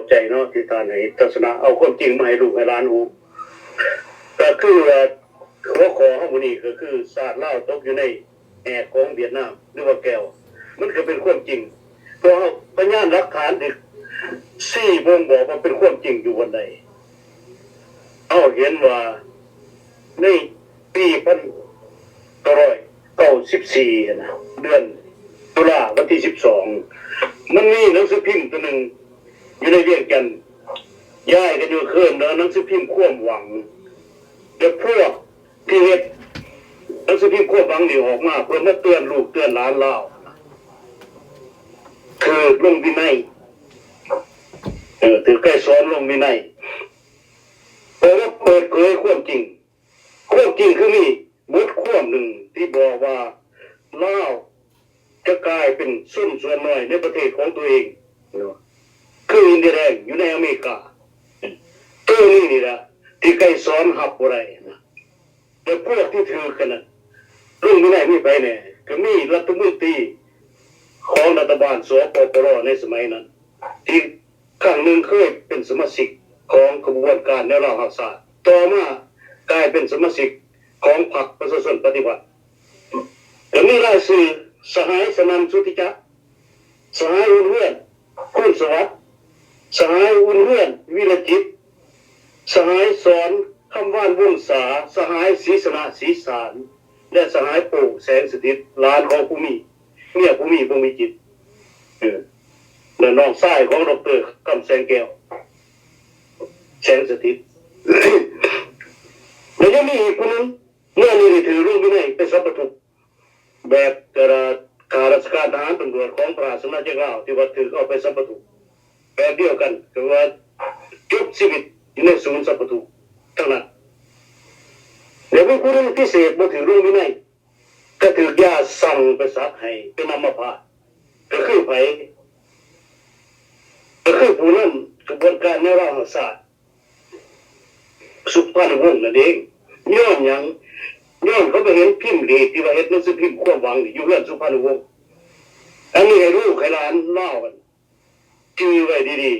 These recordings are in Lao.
ໃຈເນາະ ທີ່ທ່ານໃຫ້ທັດສະນະ ເອົາຄວາມຈິງມາໃຫ້ລູກໃຫ້ຫຼານຮູ້ ກໍຄືວ່າຫົວຂໍ້ເຮົາມື້ນີ້ກໍຄື ຊາດລາວຕົກຢູ່ໃນແອກຂອງຫວຽດນາມ ຫຼືວ່າແກວ ມັນກໍເປັນຄວາມຈິງ ເພາະເຮົາ ພະຍານຫຼັກຖານທີ່ຊີ້ບົ່ງບອກວ່າເປັນຄວາມຈິງຢູ່ບ່ອນໃດ ເຮົາເຫັນວ່າໃນປີພັນເກົ້າຮ້ອຍເກົ້າສິບສີ່ຫັ້ນນະ ເດືອນຕຸລາ ວັນທີສິບສອງ ມັນມີໜັງສືພິມຕົວໜຶ່ງ ຢູ່ໃນວຽງຈັນ ຍ້າຍກັນຢູ່ຄືນ ເດີ ໜັງສືພິມຄວາມຫວັງ ແລະ ພວກທີ່ເຮັດໜັງສືພິມຄວາມຫວັງນີ້ອອກມາ ເພື່ອມາເຕືອນລູກເຕືອນຫຼານລາວ ຖືກລົງວິໄນ ເອີ ຖືກໄກສອນລົງວິໄນ ເພື່ອມາເປີດເຜີຍຄວາມຈິງ. ຄວາມຈິງຄືມີບົດຄວາມໜຶ່ງທີ່ບອກວ່າ ລາວຈະກາຍເປັນຊົນສ່ວນໜ້ອຍໃນປະເທດຂອງຕົວເອງ ຄືອິນເດຍແດງຢູ່ໃນອາເມລິກາ. ໂຕນີ້ນີ້ລະທີ່ໄກສອນຮັບບໍ່ໄດ້ນະ ແລະ ພວກທີ່ຖືກກັນນັ້ນ ລົງວິໄນມີໃຜແດ່? ກໍມີລັດຖະມົນຕີຂອງລັດຖະບານ ສປປລ ໃນສະໄໝນັ້ນ ທີ່ ຄັ້ງໜຶ່ງເຄີຍເປັນສະມາຊິກຂອງຂະບວນການແນວລາວຮັກຊາດ ຕໍ່ມາກາຍເປັນສະມາຊິກຂອງພັກປະຊາຊົນປະຕິວັດ ແລະ ມີລາຍຊື່ສະຫາຍສະໜັ່ນ ສຸດທິຈັກ, ສະຫາຍ ອຸ່ນເຮືອນ ພູນສະຫວັດ, ສະຫາຍ ອຸ່ນເຮືອນ ວິລະຈິດ, ສະຫາຍ ສອນ ຄຳວານວົງສາ, ສະຫາຍ ສີຊະນະ ສີສານ ແລະ ສະຫາຍ ໂປ້ ແສງສະຖິດ ຫຼານຂອງຜູ້ມີ ເມຍຜູ້ມີບໍ່ມີຈິດ ເອີ ແລະ ນ້ອງຊາຍຂອງ ດຣ ຄຳແສງແກ້ວ ແສງສະຖິດ ແລະ ຍັງມີອີກຜູ້ໜຶ່ງ ເມື່ອນີ້ໄດ້ຖືກລົງວິໄນໄປສັບປະທຸກ ແບບຂ້າລາຊະການທະຫານຕຳຫຼວດຂອງພະລາຊະອານາຈັກລາວ ທີ່ວ່າຖືກເອົາໄປສັບປະທຸກ ແບບດຽວກັນ ກໍວ່າຈົບຊີວິດຢູ່ໃນສູນສັບປະທຸກທັງນັ້ນ ແລະ ມີຜູ້ໜຶ່ງພິເສດບໍ່ຖືກລົງວິໄນ ກໍຖືກຢາສັ່ງໄປສັກໃຫ້ເປັນອຳມະພາດ ກໍຄືໃຜ? ກໍຄືຜູ້ນຳຂະບວນການແນວລາວຮັກຊາດ ສຸພານຸວົງນັ້ນເອງ. ຍ້ອນຫຍັງ? ຍ້ອນເຂົາໄປເຫັນພິມເລກທີ່ວ່າເຮັດໜັງສືພິມຄວາມຫວັງນີ້ຢູ່ເຮືອນສຸພານຸວົງ. ອັນນີ້ໃຫ້ລູກໃຫ້ຫຼານລາວຫັ້ນຈື່ໄວ້ດີໆ.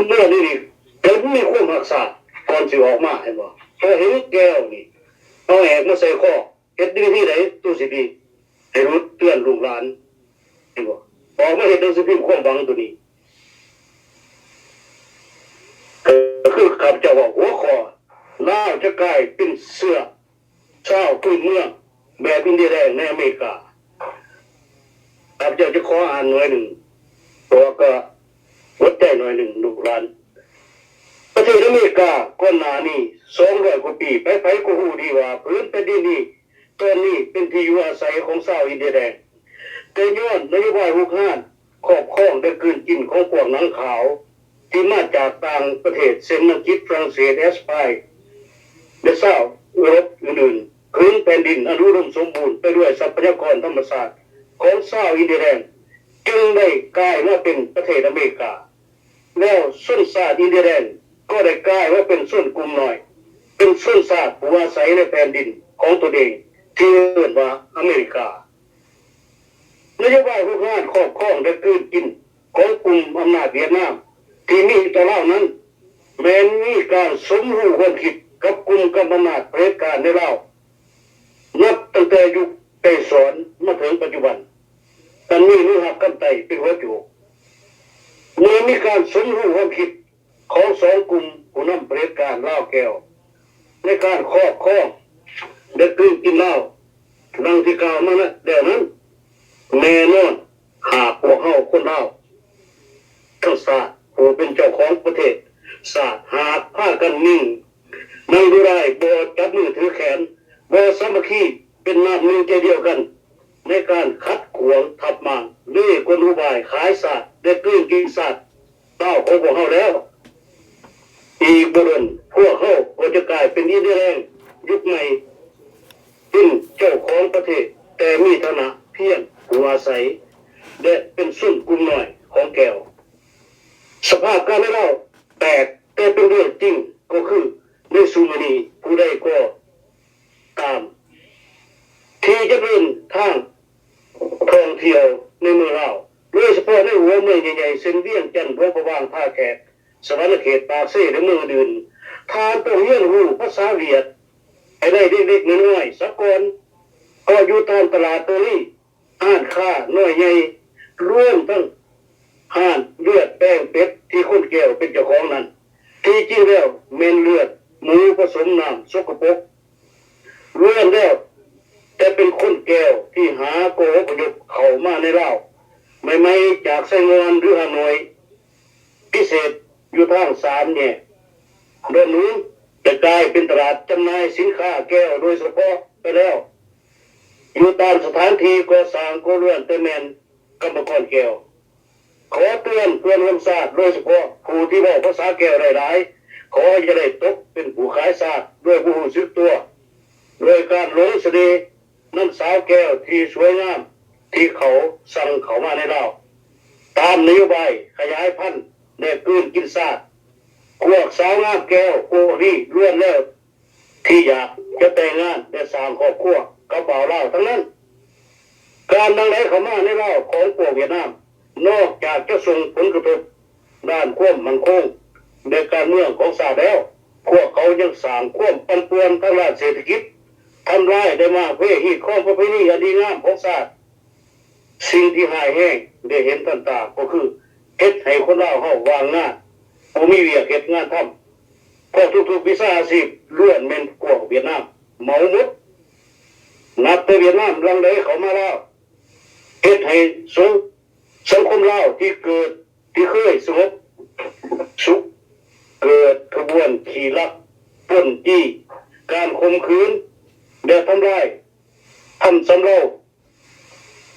ເມື່ອນີ້ນີ້ກໍມີຄວາມຮັກຊາດກ່ອນຊິອອກມາ ເຫັນບໍ່? ພໍເຫັນແກ້ວນີ້ເອົາແອກມາໃສ່ຄໍ ເຮັດວິທີໃດໂຕຊິດີໃຫ້ຫຼຸດເຕືອນລູກຫຼານ ເຫັນບໍ່? ອອກມາເຮັດໜັງສືພິມຄວາມຫວັງໂຕນີ້ ກໍຄືຂ້າພະເຈົ້າເວົ້າ ຫົວຂໍ້ ລາວຈະກາຍເປັນເຊື້ອຊາວພື້ນເມືອງແບບອິນເດຍແດງໃນອາເມລິກາ. ຂ້າພະເຈົ້າຈະຂໍອ່ານໜ້ອຍໜຶ່ງ ເພາະວ່າກໍຫົດໃຈໜ້ອຍໜຶ່ງ ລູກຫຼານ. ປະເທດອາເມລິກາກ່ອນໜ້ານີ້ສອງຮ້ອຍກວ່າປີ ໃຜໆກໍຮູ້ດີວ່າ ພື້ນແຜ່ນດິນນີ້ ຕອນນີ້ເປັນທີ່ຢູ່ອາໄສຂອງຊາວອິນເດຍແດງ, ແຕ່ຍ້ອນນະໂຍບາຍຮຸກຮານ ຄອບຄອງ ແລະ ກືນກິນຂອງພວກໜັງຂາວ ທີ່ມາຈາກຕ່າງປະເທດ ເຊັ່ນ ອັງກິດ, ຝຣັ່ງເສດ, ແອັສປາຍ ແລະ ຊາວເອີຣົບອື່ນໆ, ພື້ນແຜ່ນດິນອັນອຸດົມສົມບູນໄປດ້ວຍຊັບພະຍາກອນທຳມະຊາດຂອງຊາວອິນເດຍແດງ ຈຶ່ງໄດ້ກາຍມາເປັນປະເທດອາເມລິກາ. ແລ້ວຊົນຊາດອິນເດຍແດງກໍໄດ້ກາຍມາເປັນຊົນກຸ່ມນ້ອຍ, ເປັນຊົນຊາດຜູ້ອາໄສໃນແຜ່ນດິນຂອງຕົນເອງ ທີ່ເອີ້ນວ່າອາເມລິກາ. ນະໂຍບາຍຮຸກຮານຄອບຄອງ ແລະ ກືນກິນຂອງກຸ່ມອຳນາດຫວຽດນາມທີ່ມີຕໍ່ລາວນັ້ນ ແມ່ນມີການສົມຮູ້ຮ່ວມຄິດກັບກຸ່ມກຳອຳນາດຜະເດັດການໃນລາວ ນັບຕັ້ງແຕ່ຍຸກໄກສອນມາເຖິງປັດຈຸບັນ ອັນມີໜູຮັກ ຄຳໄຕ ເປັນຫົວໂຈກ. ເມື່ອມີການສົມຮູ້ຮ່ວມຄິດຂອງສອງກຸ່ມຜູ້ນຳຜະເດັດການລາວແກວ ໃນການຄອບຄອງ ແລະ ກືນກິນລາວ ດັ່ງທີ່ກ່າວມາແລ້ວນັ້ນ, ແນ່ນອນ ຫາກພວກເຮົາຄົນລາວທັງຊາດ ຜູ້ເປັນເຈົ້າຂອງປະເທດຊາດ ຫາກພາກັນນິ່ງນັ່ງດູດາຍ, ບໍ່ຈັບມືຖືແຂນ, ບໍ່ສາມັກຄີເປັນນ້ຳໜຶ່ງໃຈດຽວກັນ ໃນການຂັດຂວາງທັບມ້າງ ເລ່ກົນອຸບາຍຂາຍຊາດ ແລະ ກືນກິນຊາດລາວຂອງພວກເຮົາແລ້ວ, ອີກບໍ່ດົນ ພວກເຮົາກໍຈະກາຍເປັນອິນເດຍແດງຍຸກໃໝ່ ເປັນເຈົ້າຂອງປະເທດ ແຕ່ມີຖານະພຽງຜູ້ອາໄສ ແລະ ເປັນຊົນກຸ່ມນ້ອຍຂອງແກວ. ສະພາບການໃນລາວແຕກ, ແຕ່ເປັນເລື່ອງຈິງກໍຄື ໃນຊຸມມື້ນີ້ ຜູ້ໃດກໍຕາມທີ່ຈະເດີນທາງທ່ອງທ່ຽວໃນເມືອງລາວ ໂດ ຍສະເພາະໃນຫົວເມືອງໃຫຍ່ໆ ເຊັ່ນ ວຽງຈັນ, ຫຼວງພະບາງ, ທ່າແຂກ, ສະຫວັນນະເຂດ, ປາກເຊ ແລະ ເມືອງອື່ນໆ. ທ່ານຕ້ອງຮຽນຮູ້ພາສາຫວຽດໃຫ້ໄດ້ເລັກໆນ້ອຍໆສາກ່ອນ, ເພາະຢູ່ຕາມຕະຫຼາດໂຕລີ, ຮ້ານຄ້ານ້ອຍໃຫຍ່, ລວມທັງຮ້ານເລືອດແປງເປັດທີ່ຄົນແກ້ວເປັນເຈົ້າຂອງນັ້ນ, ທີ່ຈິງແລ້ວແມ່ນເລືອດໝູປະສົມນ້ຳສົກກະປົກ. ລ້ວນແລ້ວແຕ່ເປັນຄົນແກ້ວທີ່ຫາກໍອະພະຍົບເຂົ້າມາໃນລາວໃໝ່ໆຈາກໄຊງ່ອນ ຫຼື ຮ່າໂນ້ຍ, ພິເສດຢູ່ທາງສາມແຍກດອນໜູນ ໄດ້ກາຍເປັນຕະຫຼາດຈຳໜ່າຍສິນຄ້າແກ້ວໂດຍສະເພາະໄປແລ້ວ. ຢູ່ຕາມສະຖານທີ່ກໍ່ສ້າງກໍລ້ວນແຕ່ແມ່ນກຳມະກອນແກ້ວ. ຂໍເຕືອນເພື່ອນຮ່ວມຊາດ, ໂດຍສະເພາະຜູ້ທີ່ເວົ້າພາສາແກ້ວໄດ້ຫຼາຍ, ຂໍຢ່າໄດ້ຕົກເປັນຜູ້ຂາຍຊາດໂດຍບໍ່ຮູ້ສຶກຕົວ, ໂດຍການຫຼົງສະເໜ່ນຳສາວແກ້ວທີ່ສວຍງາມທີ່ເຂົາສັ່ງເຂົ້າມາໃນລາວ, ຕາມນະໂຍບາຍຂະຫຍາຍພັນ ແລະ ກືນກິນຊາດ. ພວກສາວງາມແກ້ວພວກນີ້ລ້ວນແລ້ວ ທີ່ຢາກຈະແຕ່ງງານ ແລະ ສ້າງຄອບຄົວກັບບ່າວລາວທັງນັ້ນ. ການຫຼັ່ງໄຫຼເຂົ້າມາໃນລາວຂອງພວກຫວຽດນາມ ນອກຈາກຈະສົ່ງຜົນກະທົບດ້ານຄວາມໝັ້ນຄົງ ແລະ ການເມືອງຂອງຊາດແລ້ວ, ພວກເຂົາຍັງສ້າງຄວາມປັ່ນປ່ວນທາງດ້ານເສດຖະກິດ, ທຳລາຍ ແລະ ມ້າງເພຮີດຄອງປະເພນີອັນດີງາມຂອງຊາດ. ສິ່ງທີ່ຮ້າຍແຮງໄດ້ເຫັນທັນຕາກໍຄື ເຮັດໃຫ້ຄົນລາວເຮົາວ່າງງານ, ບໍ່ມີວຽກເຮັດງານທຳ, ເພາະທຸກໆວິຊາອາຊີບລ້ວນແມ່ນພວກຫວຽດນາມເໝົາໝົດ. ນັບແຕ່ຫວຽດນາມຫຼັ່ງໄຫຼເຂົ້າມາລາວ, ເຮັດໃຫ້ສັງ ສັງຄົມລາວທີ່ເກີດ ທີ່ເຄີຍສະຫງົບສຸກ ເກີດຂະບວນຂີ້ລັກ, ປຸ້ນຈີ້, ການຂົ່ມຂືນ ແລະ ທຳລາຍ ທຳຊຳເລົາ.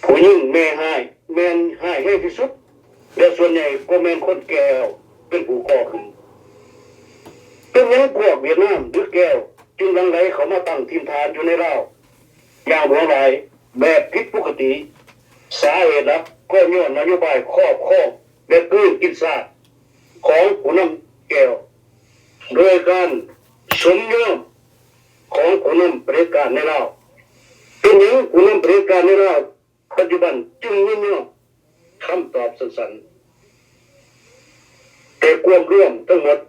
ຜູ້ຍິງແມ່ຮ້າຍແມ່ນຮ້າຍແຮງທີ່ສຸດ ແລະ ສ່ວນໃຫຍ່ກໍແມ່ນຄົນແກ້ວເປັນຜູ້ກໍ່ຂຶ້ນ. ເປັນຫຍັງພວກຫວຽດນາມ ຫຼື ແກ້ວ ຈຶ່ງຫຼັ່ງໄຫຼເຂົ້າມາຕັ້ງຖິ່ນຖານຢູ່ໃນລາວຢ່າງຫຼວງຫຼາຍແບບຜິດປົກກະຕິ? ສາເຫດຫຼັກກໍຍ້ອນນະໂຍບາຍຄອບຄອງ ແລະ ກືນກິນຊາດຂອງຜູ້ນຳແກ້ວ ໂດຍການສົມຍອມຂອງຜູ້ນຳຜະເດັດການໃນລາວ. ເປັນຫຍັງຜູ້ນຳຜະເດັດການໃນລາວປັດຈຸບັນຈຶ່ງຍິນຍອມ? ຄຳຕອບສັ້ນໆ ແຕ່ຄວາມລວມທັງໝົດ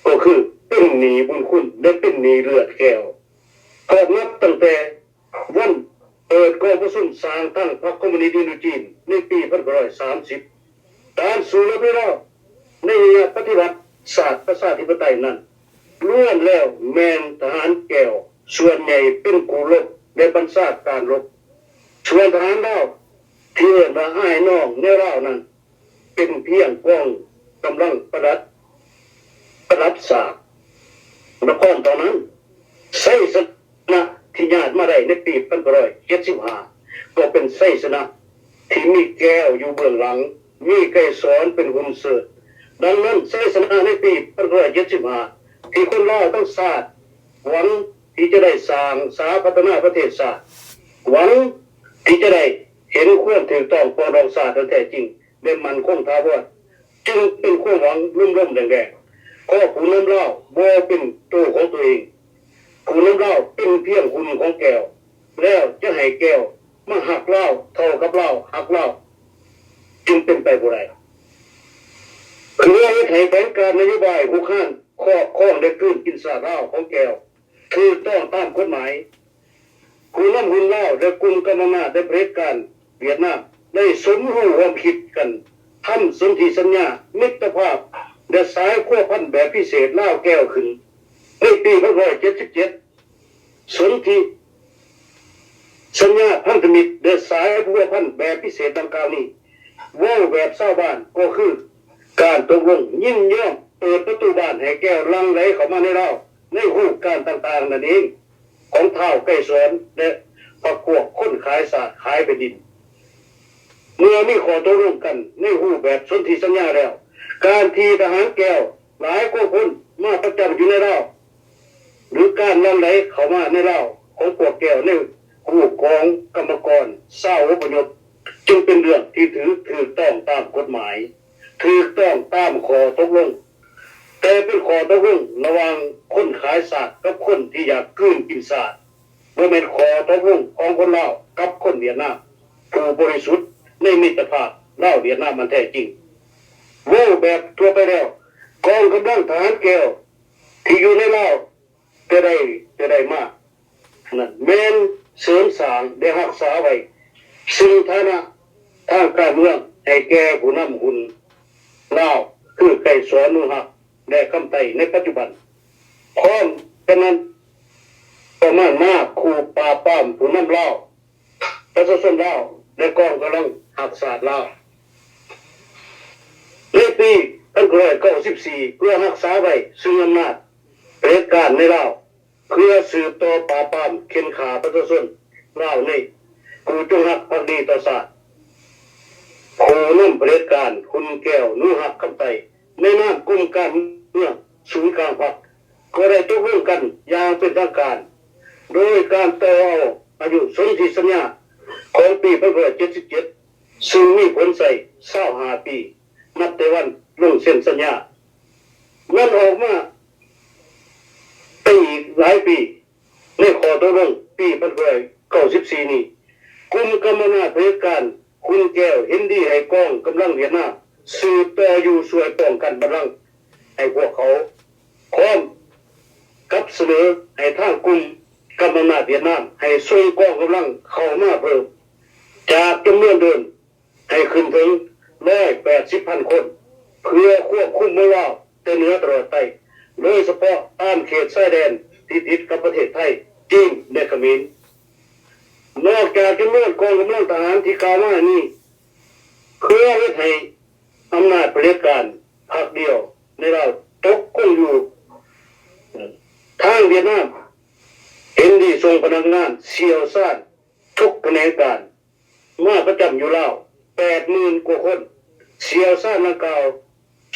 ກໍຄື ເປັນໜີ້ບຸນຄຸນ ແລະ ເປັນໜີ້ເລືອດແກ້ວ. ເພາະນັບຕັ້ງແຕ່ວັນເປີດກອງປະຊຸມສ້າງຕັ້ງພັກຄອມມູນິດອິນໂດຈີນໃນປີພັນເກົ້າຮ້ອຍສາມສິບ, ການສູ້ລົບໃນລາວໃນໄລຍະປະຕິວັດຊາດປະຊາທິປະໄຕນັ້ນ ລ້ວນແລ້ວແມ່ນທະຫານແກ້ວສ່ວນໃຫຍ່ເປັນຜູ້ລົບ ແລະ ບັນຊາການລົບ. ສ່ວນທະຫານລາວທີ່ເອີ້ນວ່າອ້າຍນ້ອງແນວລາວນັ້ນ ເປັນພຽງກອງກຳລັງປະດັດ ປະດັບສາກນະຄອນເທົ່ານັ້ນ. ໄຊຊະນະທີ່ຍາດມາໄດ້ໃນປີພັນເກົ້າຮ້ອຍເຈັດສິບຫ້າ ກໍເປັນໄຊຊະນະທີ່ມີແກ້ວຢູ່ເບື້ອງຫຼັງ, ມີໄກສອນເປັນຫຸ່ນເຊີດ. ດັ່ງນັ້ນ, ໄຊຊະນະໃນປີພັນເກົ້າຮ້ອຍເຈັດສິບຫ້າ ທີ່ຄົນລາວທັງຊາດຫວັງທີ່ຈະໄດ້ສ້າງສາພັດທະນາປະເທດຊາດ, ຫວັງທີ່ຈະໄດ້ເຫັນຄວາມຖືກຕ້ອງປອງດອງຊາດອັນແທ້ຈິງ ແລະ ໝັ້ນຄົງຖາວອນ, ຈຶ່ງເປັນຄວາມຫວັງລຸ່ມໆແດງໆ. ເພາະຜູ້ນຳລາວບໍ່ເປັນໂຕຂອງຕົວເອງ, ຜູ້ນຳລາວເປັນພຽງຫຸ່ນຂອງແກ້ວ, ແລ້ວຈະໃຫ້ແກ້ວມາຮັກລາວເທົ່າກັບລາວຮັກລາວ ຈຶ່ງເປັນໄປບໍ່ໄດ້. ເພື່ອເຮັດໃຫ້ແຜນການນະໂຍບາຍຮຸກຮານ, ຄອບຄອງ ແລະ ກືນກິນຊາດລາວຂອງແກ້ວ ຖືກຕ້ອງຕາມກົດໝາຍ, ຜູ້ນຳຫຸ່ນລາວ ແລະ ກຸ່ມກຳມະອຳນາດໃນຜະເດັດການຫວຽດນາມ ໄດ້ສົມຮູ້ຮ່ວມຄິດກັນ ທຳສົນທິສັນຍາມິດຕະພາບ ແລະ ສາຍພົວພັນແບບພິເສດລາວແກ້ວຂຶ້ນ ໃນປີໜຶ່ງພັນເກົ້າຮ້ອຍເຈັດສິບເຈັດ. ສົນທິສັນຍາພັນທະມິດ ແລະ ສາຍພົວພັນແບບພິເສດດັ່ງກ່າວນີ້ ເວົ້າແບບຊາວບ້ານກໍຄື ການຕົກລົງຍິນຍອມເປີດປະຕູບ້ານໃຫ້ແກ້ວຫຼັ່ງໄຫຼເຂົ້າມາໃນລາວ ໃນຮູບການຕ່າງໆນັ້ນເອງ ຂອງທ້າວໄກສອນ ແລະ ພັກພວກຄົນຂາຍຊາດຂາຍແຜ່ນດິນ. ເມື່ອມີຂໍ້ຕົກລົງກັນໃນຮູບແບບສົນທິສັນຍາແລ້ວ, ການທີ່ທະຫານແກ້ວຫຼາຍກວ່າຄົນມາປະຈຳຢູ່ໃນລາວ ຫຼື ການຫຼັ່ງໄຫຼເຂົ້າມາໃນລາວຂອງພວກແກ້ວໃນຮູບຂອງກຳມະກອນຊາວອົບພະຍົບ ຈຶ່ງເປັນເລື່ອງທີ່ຖືກ ຖືກຕ້ອງຕາມກົດໝາຍ, ຖືກຕ້ອງຕາມຂໍ້ຕົກລົງ, ແຕ່ເປັນຂໍ້ຕົກລົງລະຫວ່າງຄົນຂາຍຊາດກັບຄົນທີ່ຢາກກືນກິນຊາດ, ບໍ່ແມ່ນຂໍ້ຕົກລົງຂອງຄົນລາວກັບຄົນຫວຽດນາມ ຜູ້ບໍລິສຸດໃນມິດຕະພາບ ລາວຫວຽດນາມອັນແທ້ຈິງ. ເວົ້າແບບທົ່ວໄປແລ້ວ, ກອງກຳລັງທະຫານແກວທີ່ຢູ່ໃນລາວແຕ່ໃດແຕ່ໃດມານັ້ນ ແມ່ນເສີມສ້າງ ແລະ ຮັກສາໄວ້ຊຶ່ງຖານະທາງການເມືອງໃຫ້ແກ່ຜູ້ນຳຮຸ່ນລາວ ຄືໄກສອນ ໜູຮັກ ແລະ ຄຳໄຕໃນປັດຈຸບັນ. ພ້ອມກັນນັ້ນ, ປະມານມາ ຄູປາບປາມຜູ້ນຳລາວ, ປະຊາຊົນລາວ ແລະ ກອງກຳລັງຮັກຊາດລາວ ໃນປີພັນເກົ້າຮ້ອຍເກົ້າສິບສີ່ ເພື່ອຮັກສາໄວ້ຊຶ່ງອຳນາດຜະເດັດການໃນລາວ, ເພື່ອສືບຕໍ່ປາບປາມເຂັນຂ້າປະຊາຊົນລາວໃນຜູ້ຈົງຮັກພັກດີຕໍ່ຊາດ. ຜູ້ນຳຜະເດັດການ ຮຸ່ນແກ້ວ ໜູຮັກ ຄຳໄຕ ໃນນາມກົມການເມືອງສູນກາງພັກ ກໍໄດ້ຕົກລົງກັນຢ່າງເປັນທາງການ ໂດຍການຕໍ່ເອົາອະນຸສົນທິສັນຍາຂອງປີພັນເກົ້າຮ້ອຍເຈັດສິບເຈັດ ຊຶ່ງມີຜົນໃຊ້ຊາວຫ້າປີ ນັບແຕ່ວັນລົງເຊັນສັນຍາ. ແມ່ນອອກມາໄປອີກຫຼາຍປີ ໃນຂໍ້ຕົກລົງປີພັນເກົ້າຮ້ອຍເກົ້າສິບສີ່ນີ້, ກຸ່ມກຳມະນາດຜະເດັດການຮຸ່ນແກ້ວເຫັນດີໃຫ້ກອງກຳລັງຫວຽດນາມສືບຕໍ່ຢູ່ຊ່ວຍປ້ອງກັນບັນລັງໃຫ້ພວກເຂົາ, ພ້ອມກັບສະເໜີໃຫ້ທາງກຸ່ມກຳມະນາດຫວຽດນາມໃຫ້ສົ່ງກອງກຳລັງເຂົ້າມາເພີ່ມຈາກຈຳນວນເດີມ ໃຫ້ຂຶ້ນເຖິງຮ້ອຍແປດສິບພັນຄົນ ເພື່ອຄວບຄຸມເມືອງລາວແຕ່ເໜືອຕະຫຼອດໃຕ້, ໂດຍສະເພາະຕາມເຂດຊາຍແດນທີ່ຕິດກັບປະເທດໄທ, ຈີນ ແລະ ຂະເໝນ. ນອກຈາກຈຳນວນກອງກຳລັງທະຫານທີ່ກ່າວມານີ້ ເພື່ອເຮັດໃຫ້ອຳນາດຜະເດັດການພັກດຽວໃນລາວຕົກຄົງຢູ່, ທາງຫວຽດນາມເຫັນດີສົ່ງພະນັກງານຊ່ຽວຊານທຸກຂະແໜງການ ມາປະຈຳຢູ່ລາວແປດໝື່ນກວ່າຄົນ. ຊ່ຽວຊານດັ່ງກ່າວ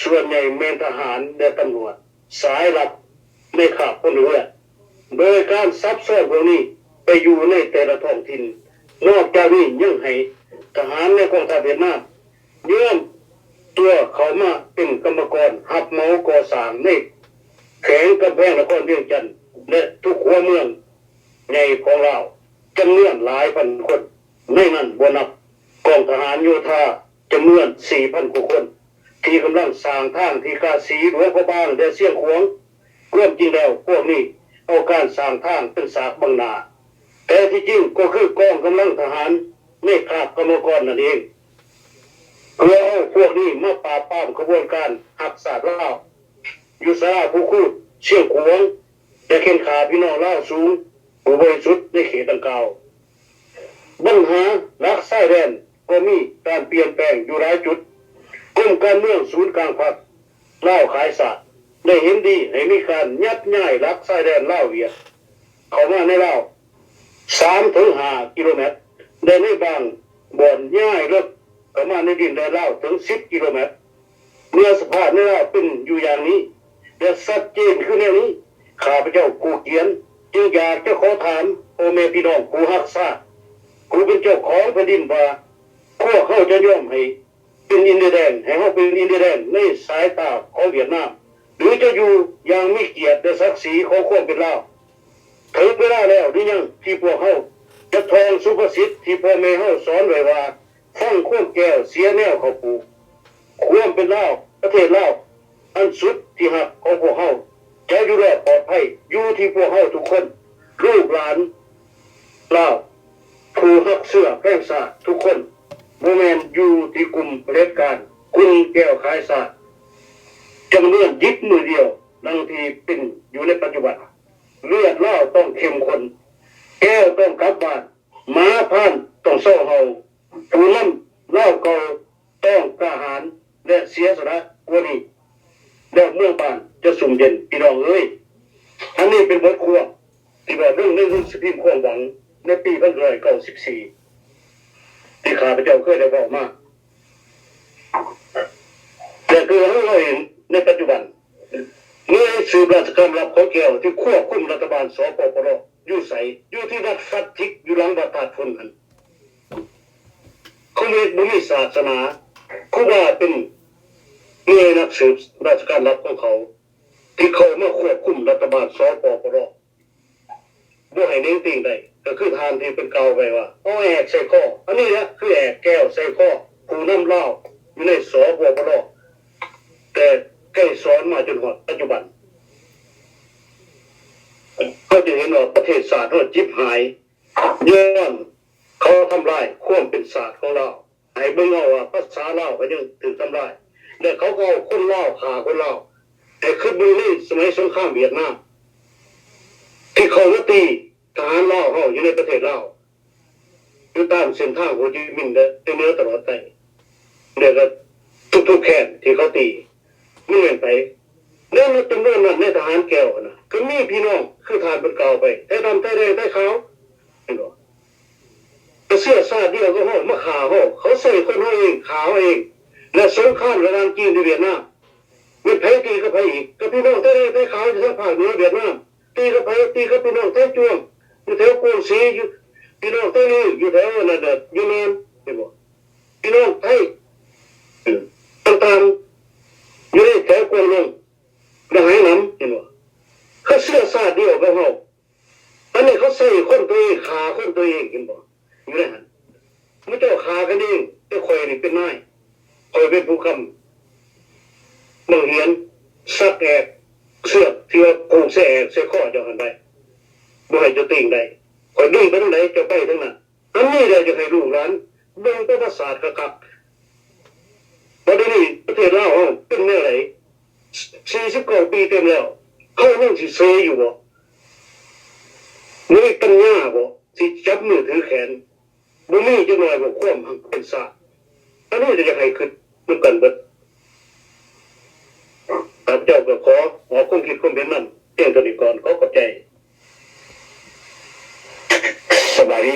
ສ່ວນໃຫຍ່ແມ່ນທະຫານ ແລະ ຕຳຫຼວດສາຍລັບໃນຄາບພົນເຮືອນ, ໂດຍການສັບຊ້ອນພວກນີ້ໄປຢູ່ໃນແຕ່ລະທ້ອງຖິ່ນ. ນອກຈາກນີ້ຍັງໃຫ້ທະຫານໃນກອງທັບຫວຽດນາມຍອມຕົວເຂົ້າມາເປັນກຳມະກອນຮັບເໝົາກໍ່ສ້າງໃນແຂວງກຳແພງນະຄອນວຽງຈັນ ແລະ ທຸກຫົວເມືອງໃຫຍ່ຂອງລາວ ຈຳນວນຫຼາຍພັນຄົນ. ໃນນັ້ນບໍ່ນັບກອງທະຫານໂຍທາຈຳນວນສີ່ພັນກວ່າຄົນ ທີ່ກຳລັງສ້າງທາງທີ່ກາສີ, ຫຼວງພະບາງ ແລະ ຊຽງຂວາງ. ຄວາມຈິງແລ້ວພວກນີ້ເອົາການສ້າງທາງເປັນສາກບັງໜ້າ, ແຕ່ທີ່ຈິງກໍຄືກອງກຳລັງທະຫານໃນຄາບກຳມະກອນນັ້ນເອງ. ເພື່ອເອົາພວກນີ້ມາປາບປາມຂະບວນການຮັກຊາດລາວ ຢູ່ສາລາພູຄູນ, ຊຽງຂວາງ ແລະ ເຂັນຂ້າພີ່ນ້ອງລາວສູງຜູ້ບໍລິສຸດໃນເຂດດັ່ງກ່າວ. ບັນຫາຫຼັກຊາຍແດນກໍມີການປ່ຽນແປງຢູ່ຫຼາຍຈຸດ. ກົມການເມືອງສູນກາງພັກລາວຂາຍຊາດ ໄດ້ເຫັນດີໃຫ້ມີການຍັບຍ້າຍຫຼັກຊາຍແດນລາວ-ຫວຽດ ເຂົ້າມາໃນລາວສາມເຖິງຫ້າກິໂລແມັດ ແລະ ໃນບາງບ່ອນຍ້າຍເລິກເຂົ້າມາໃນດິນແດນລາວເຖິງສິບກິໂລແມັດ. ເມື່ອສະພາບໃນລາວເປັນຢູ່ຢ່າງນີ້ ແລະ ຊັດເຈນຄືແນວນີ້, ຂ້າພະເຈົ້າຜູ້ຂຽນຈຶ່ງຢາກຈະຂໍຖາມພໍ່ແມ່ພີ່ນ້ອງຜູ້ຮັກຊາດ, ຜູ້ເປັນເຈົ້າຂອງແຜ່ນດິນວ່າ ພວກເຮົາຈະຍອມໃຫ້ເປັນດິນແດນ, ໃຫ້ເຮົາເປັນດິນແດນໃນສາຍຕາຂອງຫວຽດນາມ ຫຼື ຈະຢູ່ຢ່າງມີກຽດ ແລະ ສັກສີຂອງຄວາມເປັນລາວ? ເຖິງເວລາແລ້ວຫຼືຍັງທີ່ພວກເຮົາຈະທ່ອງສຸພາສິດທີ່ພໍ່ແມ່ເຮົາສອນໄວ້ວ່າ ຟັງຄວາມແກ້ວເສຍແນວເຂົ້າປູກ. ຄວາມເປັນລາວ, ປະເທດລາວອັນສຸດທີ່ຮັກຂອງພວກເຮົາ ຈະຢູ່ລອດປອດໄພ ຢູ່ທີ່ພວກເຮົາທຸກຄົນ, ລູກຫຼານລາວຜູ້ຮັກເຊື້ອແພງຊາດທຸກຄົນ, ບໍ່ແມ່ນຢູ່ທີ່ກຸ່ມຜະເດັດການຮຸ່ນແກ້ວຂາຍຊາດ ຈຳນວນຢິບມືດຽວ ດັ່ງທີ່ເປັນຢູ່ໃນປັດຈຸບັນ. ເລືອດລາວຕ້ອງເຂັ້ມຂຸ້ນ, ແກ້ວຕ້ອງກັບບ້ານ, ໝາພານຕ້ອງເຊົາເຫົ່າ, ຜູ້ນຳລາວເກົ່າຕ້ອງກ້າຫານ ແລະ ເສຍສະຫຼະກວ່ານີ້ ແລ້ວເມືອງບ້ານຈະຊຸ່ມເຢັນ. ພີ່ນ້ອງເອີຍ, ອັນນີ້ເປັນບົດຄວາມທີ່ວ່າລົງໃນໜັງສືພິມຄວາມຫວັງໃນປີໜຶ່ງພັນເກົ້າຮ້ອຍເກົ້າສິບສີ່ ທີ່ຂ້າພະເຈົ້າເຄີຍໄດ້ເວົ້າມາ. ແຕ່ຄືເຮົາເຫັນໃນປັດຈຸບັນ, ໜ່ວຍສືບລາຊະການລັບຂອງແກ້ວທີ່ຄວບຄຸມລັດຖະບານ ສປປລ ຢູ່ໃສ? ຢູ່ທີ່ວັດຟາດທິກ ຢູ່ຫຼັງວັດທາດພົນຫັ້ນ. ຄອມມູນິດບໍ່ມີສາສະໜາ, ຄູບາເປັນໜ່ວຍນັກສືບລາຊະການລັບຂອງເຂົາ ທີ່ເຂົ້າມາຄວບຄຸມລັດຖະບານ ສປປລ ບໍ່ໃຫ້ເໜັງຕີງໄດ້, ກໍຄືທ່ານທີ່ເພິ່ນກ່າວໄວ້ວ່າ ເອົາແອກໃສ່ຄໍ. ອັນນີ້ແຫຼະຄືແອກແກ້ວໃສ່ຄໍ. ຜູ້ນຳລາວຢູ່ໃນ ສປປລ ແຕ່ໄກສອນມາຈົນຮອດປັດຈຸບັນ. ເຮົາຈະເຫັນວ່າປະເທດຊາດເຮົາຈິບຫາຍ ຍ້ອນເຂົາທຳລາຍຄວາມເປັນຊາດຂອງລາວ. ໃຫ້ເບິ່ງເອົາວ່າພາສາລາວກໍຍັງຖືກທຳລາຍ ແລະ ເຂົາກໍເອົາຄົນລາວຂ້າຄົນລາວ. ໃຫ້ຄິດເບິ່ງໃນສະໄໝສົງຄາມຫວຽດນາມ ທີ່ເຂົາມາຕີທະຫານລາວເຮົາຢູ່ໃນປະເທດລາວ ຢູ່ຕາມເສັ້ນທາງໂຮຈິມິນ ແລະ ແຕ່ເໜືອຕະຫຼອດໃຕ້ ແລະ ກໍທຸກໆແຄມທີ່ເຂົາຕີ ມັນແມ່ນໃຜ? ແລະ ໃນຈຳນວນນັ້ນ ໃນທະຫານແກ້ວຫັ້ນນະ ກໍມີພີ່ນ້ອງ ຄືທ່ານເພິ່ນກ່າວໄປ ໄທດຳ ໄທແດງ ໄທຂາວ ເຫັນບໍ່? ກໍເຊື້ອຊາດດຽວກັບເຮົາ ມາຂ້າເຮົາ ເຂົາໃຊ້ຄົນເຮົາເອງ ຂ້າເຮົາເອງ. ແລະ ສົງຄາມລະຫວ່າງຈີນ ແລະ ຫວຽດນາມ ແມ່ນໃຜຕີກັບໃຜອີກ? ກັບພີ່ນ້ອງໄທແດງ ໄທຂາວ ຢູ່ທາງພາກເໜືອຫວຽດນາມ. ຕີກັບໃຜ? ຕີກັບພີ່ນ້ອງໄທຈວງ ຢູ່ແຖວກວງສີ ຢູ່ ພີ່ນ້ອງໄທລີ ຢູ່ແຖວອັນນັ້ນ ຢູ່ນານ ເຫັນບໍ່? ພີ່ນ້ອງໄທ ເອີ ຕ່າງໆ ຢູ່ໃນແຖວກວາງລົງ ລະຫາຍນຳ ເຫັນບໍ່? ເຂົາເຊື້ອຊາດດຽວກັບເຮົາ. ອັນນີ້ເຂົາໃສ່ຄົນຕົວເອງ ຂ້າຄົນຕົວເອງ ເຫັນບໍ່? ຢູ່ໃນຫັ້ນ ໝູ່ເຈົ້າຂ້າກັນເອງ ແຕ່ຂ້ອຍນີ້ເປັນນາຍ ຂ້ອຍເປັນຜູ້ກຳບັງຫຽນ ສັກແອກ ເຊືອກທີ່ວ່າຜູກໃສ່ແອກໃສ່ຄໍເຈົ້າຫັ້ນໄວ້ ບໍ່ໃຫ້ເຈົ້າຕີງໄດ້. ຂ້ອຍດຶງໄປທາງໃດ ເຈົ້າໄປທາງນັ້ນ. ອັນນີ້ແຫຼະຢາກໃຫ້ລູກຫຼານເບິ່ງປະຫວັດສາດຄັກໆ ວ່າດຽວນີ້ປະເທດລາວເຮົາເປັນແນວໃດ? ສີ່ສິບເກົ້າປີເຕັມແລ້ວ ເຮົາຍັງຊິເສຍຢູ່ບໍ່? ບໍ່ມີປັນຍາບໍ່ ຊິຈັບມືຖືແຂນ? ບໍ່ມີຈັກໜ້ອຍບໍ່ ຄວາມຮັກເປັນຊາດ? ອັນນີ້ກໍຢາກໃຫ້ຄິດນຳກັນເບິດ. ຂ້າພະເຈົ້າກໍຂໍອອກຄວາມຄິດຄວາມເຫັນນຳພຽງເທົ່ານີ້ກ່ອນ. ຂໍຂອບໃຈ. ສະບາຍດີ.